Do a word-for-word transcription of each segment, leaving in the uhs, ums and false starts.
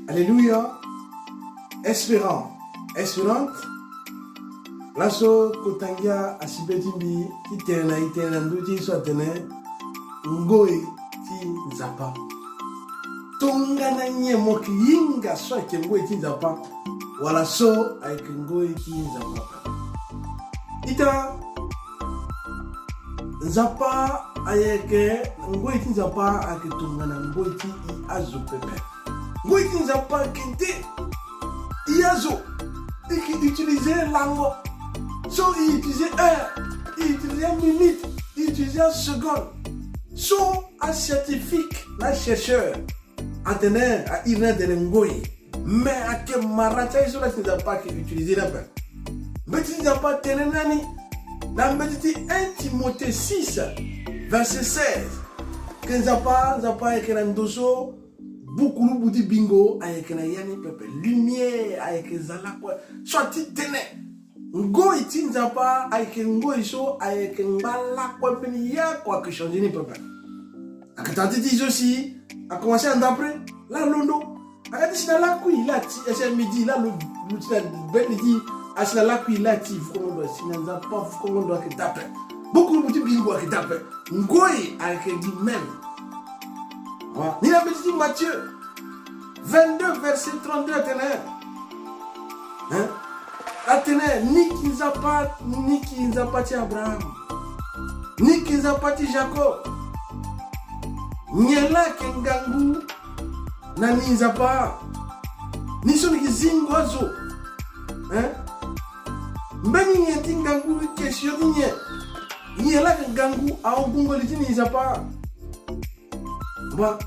Alléluia. Espérant, espérante. Laso kota ngia asi be ti mbi ti tene na e tënë na ndö ti e so atene ngoi ti Nzapa. Tongana nyen mo yeke hinga so ayeke ngoi ti Nzapa, wala so ayeke ngoi ti Nzapa ape. Ita, Nzapa ayeke, ngoi ti Nzapa ayeke tongana ngoi ti e azo pepe. Ngoi ti Nzapa ayeke nde e azo, e yeke utiliser lango. So e utiliser heure, e utiliser minute, e utiliser seconde. So ascientifique na achercheur atene, a iri ni atene ngoi. Mais ayeke mara ti aye so la ti Nzapa ayeke utiliser ni ape. Mbeti ti Nzapa atene na ni na mbeti ti un Timothée six, verset seize, ke Nzapa, Nzapa ayeke na ndo so bukulubu ti bingo ayeke na ya ni pepe. Lumière ayeke za lakue. So ati tene ngoi ti Nzapa ayeke ngoi so ayeke ngba lakue mbeni ya kua ayeke changer ni pepe. Aka tara ti ti so si a commencé à d'après la londo. Aka ti si na lakui la ti, ese midi la lo, lo ti na beni ti, asi na lakui la ti vukongo ndo, asi na Nzapa vukongo ndo ayeke dape. Bukulubu ti bingo ayeke dape. Ngoi ayeke gi même. Ni na mbeti ti Matthieu vingt-deux, verset trente-deux atene, hein? Atene, ni ki Nzapa, ni ki Nzapa ti Abraham, ni ki Nzapa ti Jacob. Nyen la ayeke ngangu na ni Nzapa? Ni so ni yeke zingo azo, hein? Mbeni nyen ti ngangu, question ti nyen? Nyen la ayeke ngangu ahon gungo li ti ni Nzapa? Ba,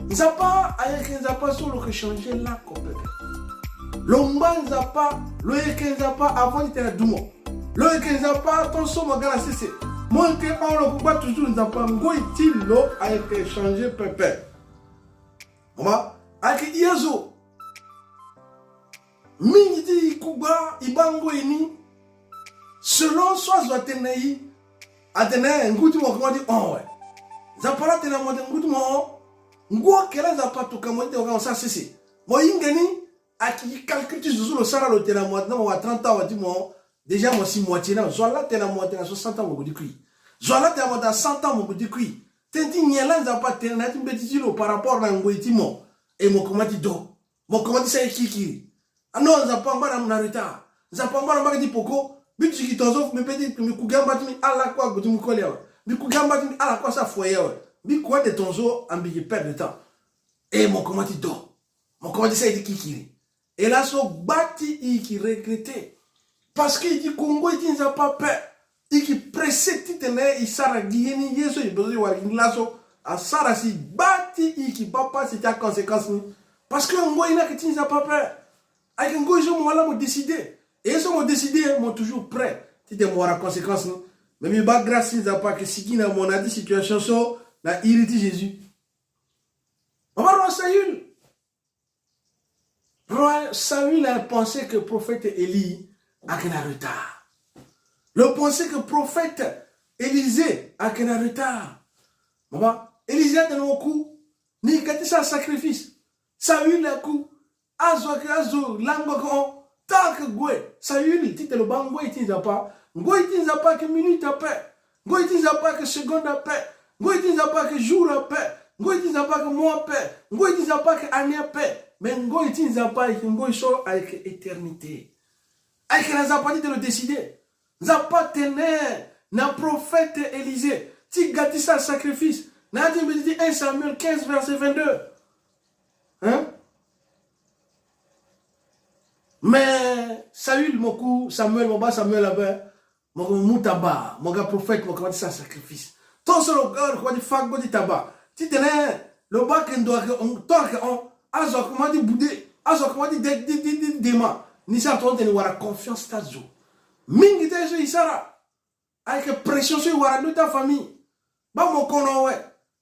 Nzapa ayeke Nzapa so lo yeke changer lako pepe. Lo ngba Nzapa, lo yeke Nzapa avant ti tene adumo. Lo yeke Nzapa tant so mo ga na sese. Mo yeke hon, lo kugba toujours Nzapa, ngoi ti lo ayeke changer pepe. Mama, ayeke e azo. Mingi ti e kugba, e baa ngoi ni selon so azo atene na e. Atene ngu ti mo koma ti hon awe. Nzapa la atene na mo atene ngu ti mo hon. Ngu ayeke la Nzapa atuka mo ti tene mo ga mo sara sese. Mo hinga ni, ayeke gi calcul ti zo so lo sara, lo tene na mo atene mo wara trente ans awe ti mo hon. Déjà mo si moitié ni awe. Zo wa la atene na mo atene na soixante ans mo gue ti kui. Zo wa la atene na mo atene na cent ans mo gue ti kui. Tënë ti nyen la Nzapa atene na ya ti mbeti ti lo par rapport na ngoi ti mo? E mo koma ti do. Mo koma ti sara ye kirikiri. Ah non, Nzapa angba na mo na retard. Nzapa angba na mo mbage ti poko. Mbi duti gi tongaso, mbi pe ti, mbi ku gi amba ti mbi ala kue ague ti mu koli awe. Mbi ku gi amba ti mbi ala kue asara foyer awe. Mbi ku ande tongaso, ambi gi perdre temps. E mo koma ti do. Mo koma ti sara ye ti kirikiri. E laso gba ti e yeke regretter. Parce que e ti ku ngoi ti Nzapa ape. E yeke pressé titene e sara gi ye ni, ye so e besoin ti wara gi ni laso asara si gba ti e yeke baa pasi ti aconséquence ni. Parce que ngoi ni ayeke ti Nzapa ape. Ayeke ngoi so mo wara mo décider. E ye so mo décider, mo toujours prêt titene mo wara conséquence ni. Mais mbi baa grâce ti Nzapa ayeke sigi na mo na ya ti situation so na iri ti Jésus. Mo baa roi Saül. Roi Saül a pensé que prophète Élie ayeke na retard. Lo pensé que prophète Élisée ayeke na retard. Mama, Élisée atene mo ku, ni ga ti sara sacrifice. Saül aku, azo ayeke, azo lango ayeke hon. Temps ayeke gue. Saül, titene lo baa ngoi ti Nzapa. Ngoi ti Nzapa ayeke minute ape. Ngoi ti Nzapa ayeke seconde ape. Ngoi ti Nzapa ayeke jour ape. Ngoi ti Nzapa ayeke mois ape. Ngoi ti Nzapa ayeke année ape. Mais ngoi ti Nzapa ayeke ngoi so ayeke éternité. Ayeke na Nzapa titene lo décider. Nzapa atene na prophète Élisée ti ga ti sara sacrifice. Na ya ti mbeti ti un Samuel quinze, verset vingt-deux. Hein? Mais Saül mo ku, Samuel, mo baa Samuel ape. Mo mu taba, mo ga prophète, mo koma ti sara sacrifice. Tant so lo ga, lo koma ti fa gbo ti taba. Titene lo baa ke ndo ayeke hon, temps ayeke hon. Azo akoma ti boude, azo akoma ti de, de, de, de, dema. Ni sara tongaso titene e wara confiance ti azo. Mingi ti aye so e sara ayeke pression so e wara ndö ti afamille. Baa mo kono awe,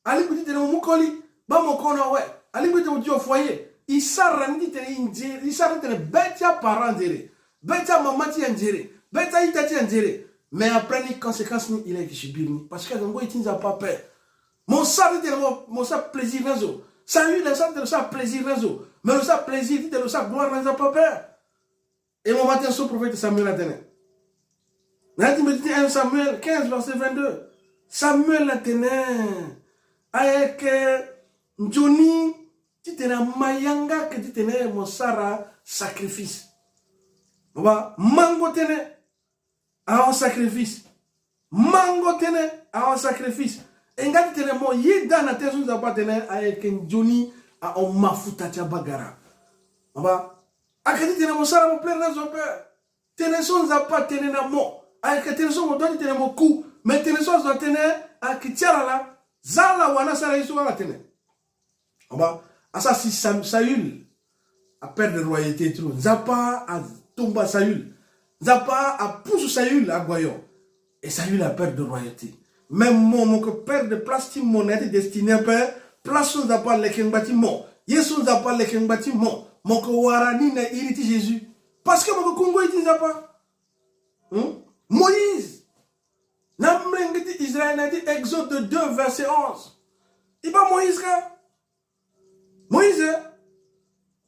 alingbi titene mo mu koli. Baa mo kono awe, alingbi titene mo duti au foyer. E sara ni titene e nzere, e sara ni titene be ti aparent anzere, be ti amama ti e anzere, be ti a-ita ti e anzere. Mais après ni, conséquence ni e laa e yeke subir ni. Parce que ayeke ngoi ti Nzapa ape. Mo sara titene mo, mo sara plaisir na azo. Saül asara titene lo sara plaisir na azo. Mais lo sara plaisir titene lo sara gloire na Nzapa ape. E mo baa tënë so prophète Samuel atene. Na ya ti mbeti ti un Samuel quinze, verset vingt-deux. Samuel atene, ayeke nzoni titene ama yanga ke titene mo sara sacrifice. Mo baa, mango tënë ahon sacrifice. Mango tënë ahon sacrifice. E nga titene mo yeda na tënë so Nzapa atene, ayeke nzoni ahon mafuta ti abagara. Mo baa, ayeke titene mo sara mo plaire na zo ape. Tënë so Nzapa atene na mo, ayeke tënë so mo doit titene mo ku. Me tënë so azo atene, ayeke ti ala laa. Zia ala wara ni asara ye so ala tene. Mo baa, asara si Sam-, Saül aperdre royauté ti lo. Nzapa atumba Saül. Nzapa apusu Saül ague ayo. E Saül aperdre royauté. Même mo, mo yeke perdre place ti mo na ya ti destiné ape. Place so Nzapa aleke ngba ti mo, ye so Nzapa aleke ngba ti mo, mo yeke wara ni na iri ti Jésus. Parce que mo yeke ku ngoi ti Nzapa. Hmm? Moïse, na molenge ti Israël, na ya ti Exode deux, verset onze. E baa Moïse kâ. Moïse,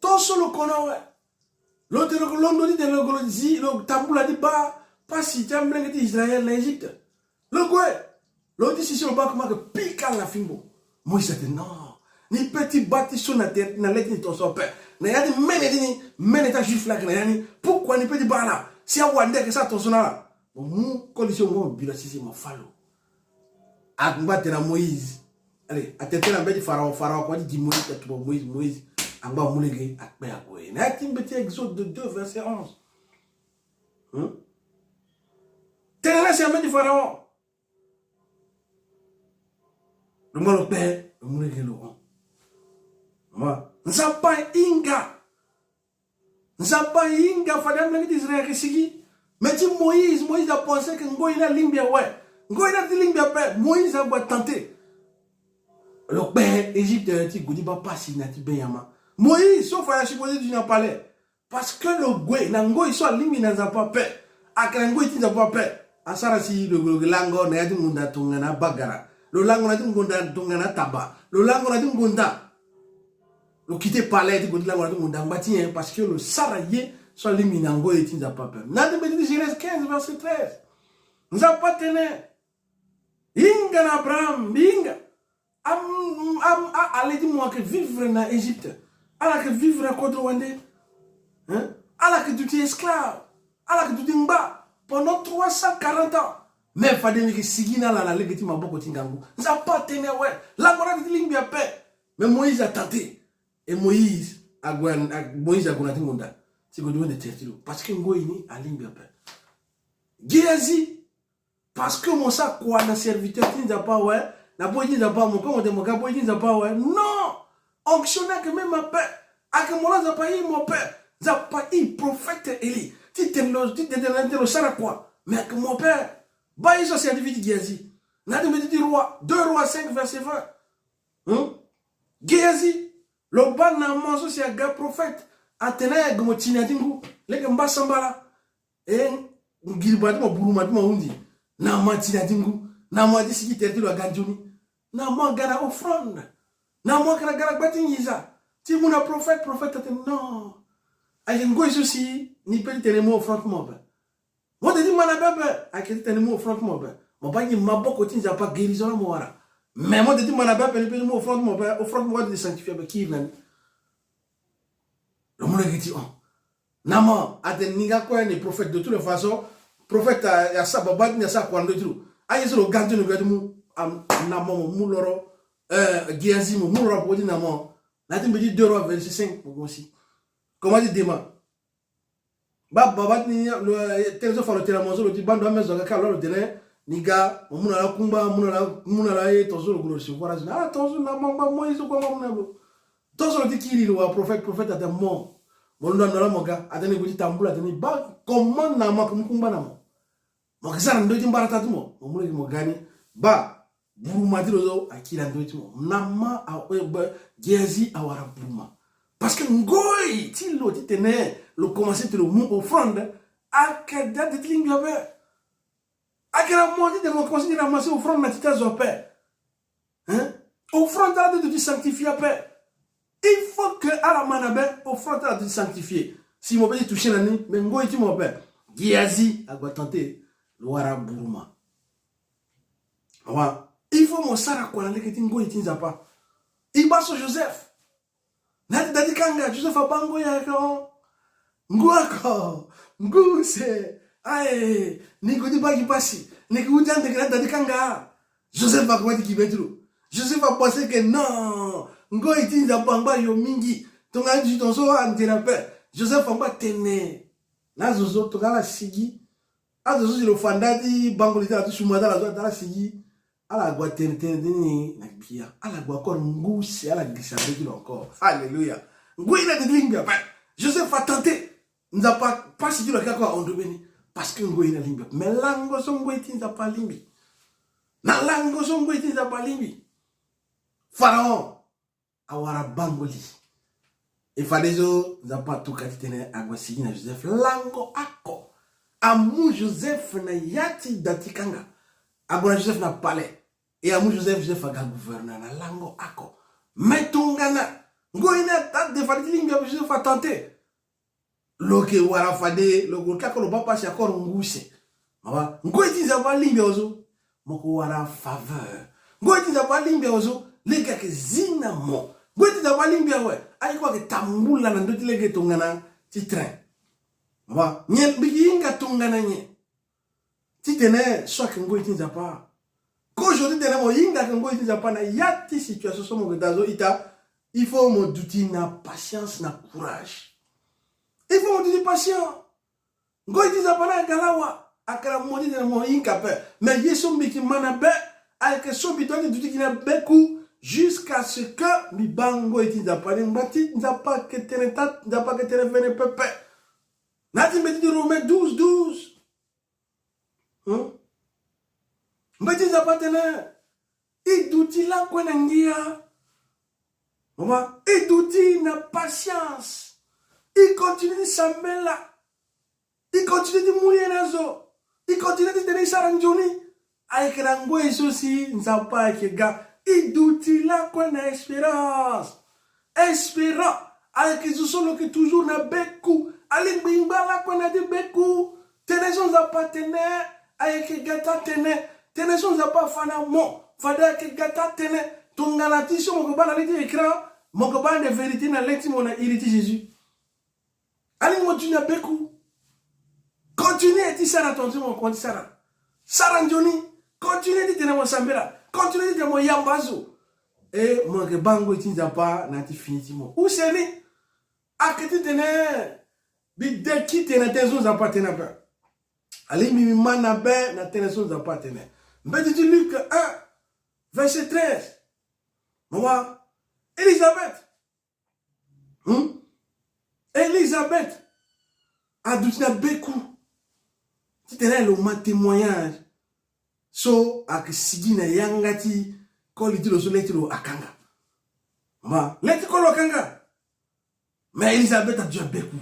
tongaso lo kono awe. Lo tene lo yeke londo titene lo zi, lo tambula ti baa pasi ti amolenge ti Israël na Égypte. Lo gue. Lo ti si so lo baa komo ayeke pika na fimbo. Moïse atene non. Ni peut ti baa ti so na terê, na le ti ni tongaso ape. Na ya ti mene ti ni, mene ti ajuif laa ayeke na ya ni. Pourquoi ni peut ti baa laa? Si awande ayeke sara tongaso na ala. Mo mu koli so mo bi lo asese mo fâ lo. Angba atene na Moïse. Allez, atene tënë na mbeti Pharaon, Pharaon akoma ti gi Moïse, atumba Moïse, Moïse angba amolenge akpe ague. Na ya ti mbeti Exode deux, verset onze. Hmm? Tene na si na mbeti Pharaon. Lo ma lo kpe, lo mu lege lo hon. Ma, Nzapa ahinga. Nzapa ahinga fade amolenge ti Israël ayeke sigi. Mais ti Moïse, Moïse apensé que ngoi ni alingbi awe. Ngoi ni ati lingbi ape, Moïse ague atenter. Lo kpe Égypte ti gue ti baa pasi na ya ti benyama. Moïse so fade asupposé duti na palais. Parce que lo gue na ngoi so alingbi na Nzapa ape. Ayeke na ngoi ti Nzapa ape. Asara si lo, lo lango na ya ti ngonda tongana abagara. Lo lango na ya ti ngonda tongana ataba. Lo lango na ya ti ngonda. Lo quitté palais ti gue ti lango na ya ti ngonda angba ti nyen? Parce que lo sara ye so alingbi na ngoi ti Nzapa ape. Na ya ti mbeti ti Genèse quinze, verset treize. Nzapa atene, hinga na Abraham, mbi hinga. Am, am, a, ale ti mo ayeke vivre na Égypte. Ala yeke vivre na kodro wande. Hein? Ala yeke duti esclave. Ala yeke duti ngba pendant trois cent quarante ans. Mais fade mbi yeke sigi na ala na lege ti maboko ti ngangu. Nzapa atene awe. Lango ni ati ti lingbi ape. Mais Moïse atenter. Et Moïse ague, a, Moïse ague na ti ngonda ti gue ti wende tere ti lo. Parce que ngoi ni alingbi ape. Géhazi. Parce que mo sara kua na serviteur ti Nzapa awe, na boi ti Nzapa, mo kue mo tene mo ga boi ti Nzapa awe. Non! Onction ni ayeke même ape. Ayeke mo la Nzapa aye mo ape. Nzapa aye prophète Élie titene lo, titene titene lo sara kua. Mais ayeke mo ape. Baa ye so asi na ti vie ti Géhazi. Na ya ti mbeti ti Roi, deux Rois cinq, verset vingt. Hmm? Géhazi, lo baa Naaman so si aga prophète. Atene aye gue mo ti na ya ti ngu. Lege mba sambala. E ngiriba ti mo, buruma ti mo ahundi. Naaman ti na ya ti ngu. Naaman ti sigi tere ti lo aga nzoni. Naaman aga na offrande. Naaman ayeke na ga na gba ti nginza ti mu na prophète, prophète atene non. Ayeke ngoi so si ni peut ti tene ni mu offrande ti mo ape. Mo de ti ma na be ape, ayeke ti tene ni mu offrande ti mo ape. Mo baa nyen maboko ti Nzapa guérison la mo wara. Mais mo de ti ma na be ape, ni peut ti mu offrande ti mo ape, offrande ti mo wara ti sanctifié ape, kiri na ni. Lo mu lege ti hon. Naaman atene ni nga kue ni prophète de toutes les façons. Prophète a, asara baba ti ni asara kua na ndö ti lo. Aye so lo ga nzoni lo ga ti mu. Am, Naaman mo mu loro. Euh, Géhazi mo mu loro ape ti Naaman. Na ya ti mbeti deux Rois vingt-cinq mo komanse. Comment ti dema. Baa baba ti ni lo, eh, tënë so fa lo tene na mo so lo ti baa ndo ame zo aga kâ lo, lo tene ni ga mo mu na la kungba, mu na la, mu na la ye tongaso lo gue lo recevoir azo ni. Ah, tongaso Naaman ngba Moïse so kue ngba mu na lo. Tongaso lo ti kiri lo wara prophète, prophète atene mo, mo londo na lo la mo ga, atene ni gue ti tambula, atene ni baa comment Naaman ayeke mu kungba na mo. Mo yeke za na ndö ti mbarata ti mo, mo mu lege mo ga ni. Baa buruma ti lo so akiri na ndö ti mo. Naaman a, eh, ba, Géhazi awara buruma. Parce que ngoi ti lo titene lo komanse ti lo mu offrande, ayeke da de ti lingbi ape. Ayeke na mo titene mo komanse ti ramasser offrande na ti ti azo ape. Hein? Offrande ala de ti sanctifié ape. Il faut que ala ma na be offrande ti ala ti sanctifié. Si mo be ti touché na ni, mais ngoi ti mo ape. Géhazi ague attenté, lo wara buruma. Awa, il faut mo sara kua na lege ti ngoi ti Nzapa. E baa so Joseph. Na ya ti da ti kanga, Joseph abaa ngoi ayeke hon. Ngu oko, ngu use. Aye, ni gue ti baa gi pasi, ni yeke huti ande yeke na ya ti da ti kanga. Joseph ague ti gi be ti lo. Joseph apense ke non, ngoi ti Nzapa angba yo mingi. Tongana ti tongaso ande na ape. Joseph angba tene na azo so tongana ala sigi. Azo so si lo fa nda ti bango li ti ala ti suma ti ala so atene ala sigi. Ala gue atene tënë ti ni na gbia. Ala gue encore ngu use, ala girisa be ti lo encore. Alléluia. Ngoi ni ade ti lingbi ape. Joseph atente. Nzapa pasi ti lo ayeke ako ahon ndo mbeni. Parce que ngoi ni alingbi ape. Mais lango so ngoi ti Nzapa alingbi. Na lango so ngoi ti Nzapa alingbi. Pharaon awara bango li. E fadeso Nzapa atuka titene ague asigi na Joseph lango oko. Amu Joseph na ya ti da ti kanga. Ague na Joseph na palais. E amu Joseph, Joseph aga gouverneur na lango oko. Me tongana ngoi ni ade fade ti lingbi ape, Joseph atente. Lo yeke wara fade lo gue kaka lo baa pasi encore ngu use. Awa, ngoi ti Nzapa alingbi awe so, mo yeke wara faveur. Ngoi ti Nzapa alingbi awe so, lege ayeke zi na mo. Ngoi ti Nzapa alingbi awe, aye kue ayeke tambula na ndö ti lege tongana ti train. Awa, nyen mbi yeke hinga tongana nyen? Titene so ayeke ngoi ti Nzapa. Kozo titene mo hinga ayeke ngoi ti Nzapa na ya ti situation so mo yeke daa so ita, il faut mo duti na patience, na courage. Il faut mo duti patient. Ngoi ti Nzapa ni ayeke lawa. Ayeke na mo titene mo hinga ape. Mais ye so mbi yeke ma na be, ayeke so mbi doit ti duti gi na beku jusqu'à ce que mbi baa ngoi ti Nzapa ni. Ngba ti Nzapa ayeke tene taa, Nzapa ayeke tene vene pepe. Na ya ti mbeti ti Romain douze, douze. Hmm? Mbeti Nzapa atene, e duti lakue na ngia. Mama, e duti na patience. E continue ti sambela. E continue ti mu ye na zo. E continue titene e sara nzoni. Ayeke na ngoi so si Nzapa ayeke ga. E duti lakue na espérance. Espérant, ayeke zo so lo yeke toujours na beku. Alingbi ngba lakue na ya ti beku. Tënë so Nzapa atene, ayeke ga taa tënë. Tënë so Nzapa afa na mo, fade ayeke ga taa tënë. Tongana ti so mo yeke baa na le ti écran, mo yeke baa ande vérité na le ti mo na iri ti Jésus. Alingbi mo duti na beku. Continue ti sara tongaso mo koma ti sara. Sara nzoni. Continue titene mo sambela. Continue titene mo yamba azo. E mo yeke baa ngoi ti Nzapa na ya ti fini ti mo. Use ni, ayeke titene mbi de kite na tënë so Nzapa atene ape. Alingbi mbi ma na be na tënë so Nzapa atene. Mbeti ti Luc un, verset treize. Mo wa Elisabeth. Hmm? Elisabeth aduti na beku titene lo ma témoignage so ayeke sigi na yanga ti koli ti lo so le ti lo akanga. Ma le ti koli lo akanga. Me Elisabeth aduti na beku.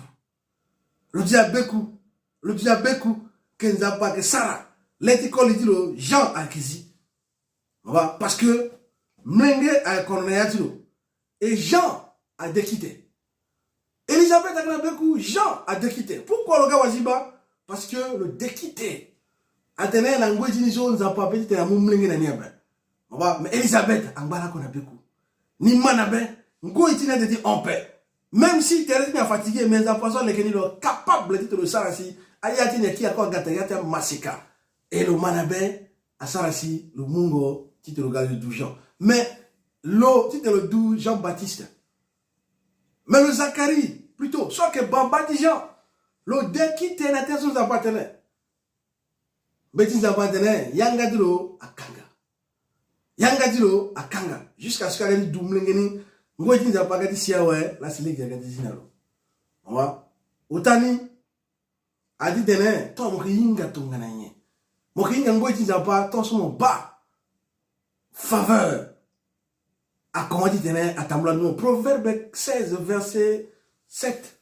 Lo duti na beku. Lo duti na beku. Ke Nzapa ayeke sara le ti koli ti lo Jean ayeke zi. Parce que mlenge ayeke kono na ya ti lo. Et Jean ade kite. Elisabeth ayeke na beku, Jean ade kite. Pourquoi lo ga waziba? Parce que lo de kite. Atene na ngoi ti ni so Nzapa ape titene amu mlenge na ni ape. Maba, mais Elisabeth angba lakue na beku. Ni ma na be, ngoi ti ni ade ti hon ape. Même si tere ti ni afatigué, mais Nzapa so aleke ni lo capable titene lo sara si aya ti ni akiri ako aga taa ya ti amaseka. E lo ma na be, asara si lo mungo titene lo ga lo du Jean. Mais lo titene lo du Jean-Baptiste. Mais lo Zacharie, plutôt, so ayeke baba ti Jean, lo de kite na tënë so Nzapa atene. Mbeti Nzapa atene, yanga ti lo akanga. Yanga ti lo akanga. Jusqu'à ce que aga ti du mlenge ni, ngoi ti Nzapa aga ti si awe, la si lege aga ti zi na lo. Awa. Ota ni, a di tene, tonga mo yeke hinga tongana nyen? Mo yeke hinga ngoi ti Nzapa, tonga so mo baa faveur. Akoma titene atambula ni mo. Proverbe seize, verset sept.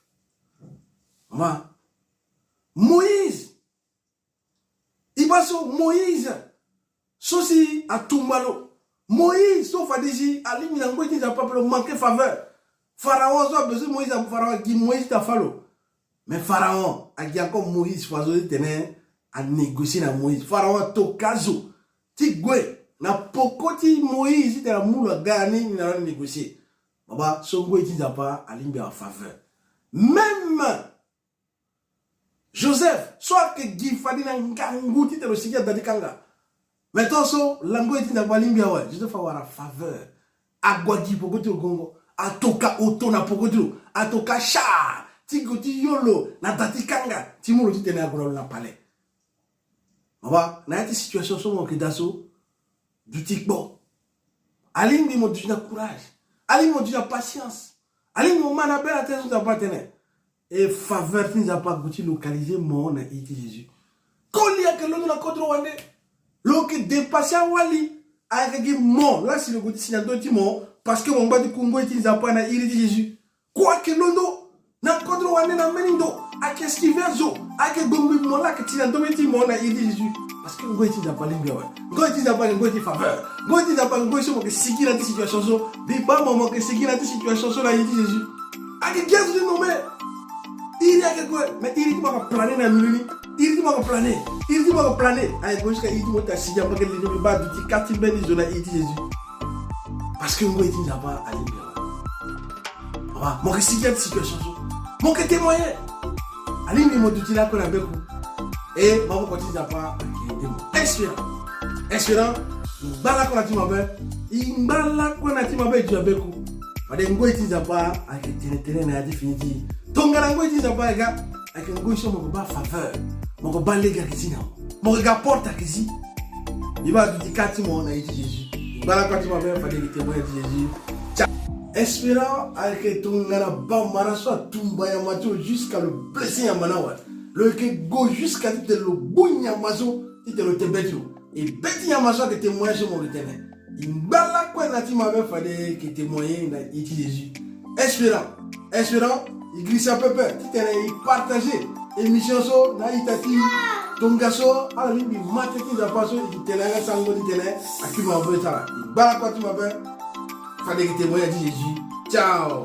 Ma. Moïse. E baa so Moïse. So si atumba lo. Moïse so fade si alingbi na ngoi ti Nzapa ape lo manqué faveur. Pharaon so abesoin Moïse, Pharaon agi Moïse ti da fa lo. Mais Pharaon agi encore Moïse, façon ti tene anégocier na Moïse. Pharaon atoka azo ti gue na peko ti Moïse ti tene amu lo aga ni, ni na lo anégocier. Baba, so ngoi ti Nzapa alingbi awa faveur. Même Joseph so ayeke gi fade na ngangu ti tene lo sigi ada ti kanga. Mais tongaso la ngoi ti Nzapa alingbi awe, Joseph awara faveur. Ague agi peko ti lo gongo. Atoka auto na peko ti lo. Atoka char ti gue ti yo lo na da ti kanga ti mu lo ti tene ague na lo na palais. Baba, na ya ti situation so mo yeke daa so, duti kpo. Alingbi mo duti na courage. Alingbi mo duti na patience. Alingbi mo mä na bê na tënë so Nzapa atene. E faveur ti Nzapa ague ti localiser mo na iri ti Jésus. Koli ayeke londo na kodro wande. Lo yeke dépasser awali. Ayeke gi mo laa si lo gue ti si na ndö ti mo. Parce que mo ngba ti ku ngoi ti Nzapa na iri ti Jésus. Kua ayeke londo na kodro wande na mbeni ndo, ayeke esquiver azo, ayeke gbengbe mo laa ayeke ti na ndö ti mo na iri ti Jésus. Parce que ngoi ti Nzapa alingbi awe. Ngoi ti Nzapa ayeke ngoi ti faveur. Ngoi ti Nzapa ayeke ngoi so mo yeke sigi na ya ti situation so. Mbi baa mo, mo yeke sigi na ya ti situation so na iri ti Jésus. Ayeke gi azo ti mo me. Iri ayeke gue, mais iri ti mo ayeke planer na milieu ni. Iri ti mo ayeke planer. Iri ti mo ayeke planer. Ayeke gue jusqu'à iri ti mo ti asigi ape, ayeke lingbi mbi baa aduti kâ ti mbeni zo na iri ti Jésus. Parce que ngoi ti Nzapa alingbi awe. Awa, mo yeke sigi ya ti situation so. Mo yeke témoigner. Alingbi mo duti lakue na beku. E maboko ti Nzapa ayeke aidé mo. Espérant. Espérant. Ngba lakue na ti mabe. E ngba lakue na ti mabe e duti na beku. Fade ngoi ti Nzapa ayeke tene tënë na ya ti fini ti e. Tongana ngoi ti Nzapa ayeke ga, ayeke ngoi so mo yeke baa faveur. Mo yeke baa lege ayeke zi na mo. Mo yeke ga porte ayeke zi. Mbi baa aduti kâ ti mo na iri ti Jésus. Ngba lakue ti mo ape, fade e yeke témoin ti Jésus. Tcha. Espérant ayeke tongana bamara so atumba nyama ti lo jusqu'à lo blessé nyama ni awe. Lo yeke gue jusqu'à ti tene lo gbu nyama so ti tene lo te bê ti lo. E bê ti nyama so ayeke témoignage so mo yeke tene. E ngba lakue na ti mo ape, fade e yeke témoigner na iri ti Jésus. Espérant. Espérant, e girisa pepe ti tene e partager émission so na a-ita ti e. Tongaso ala lingbi mä tënë ti Nzapa so e yeke tene na yanga ti sango ti tene akiri mo na mbeni tara. E ngba lakue ti mo ape, fade e yeke témoigner na iri ti Jésus. Ciao.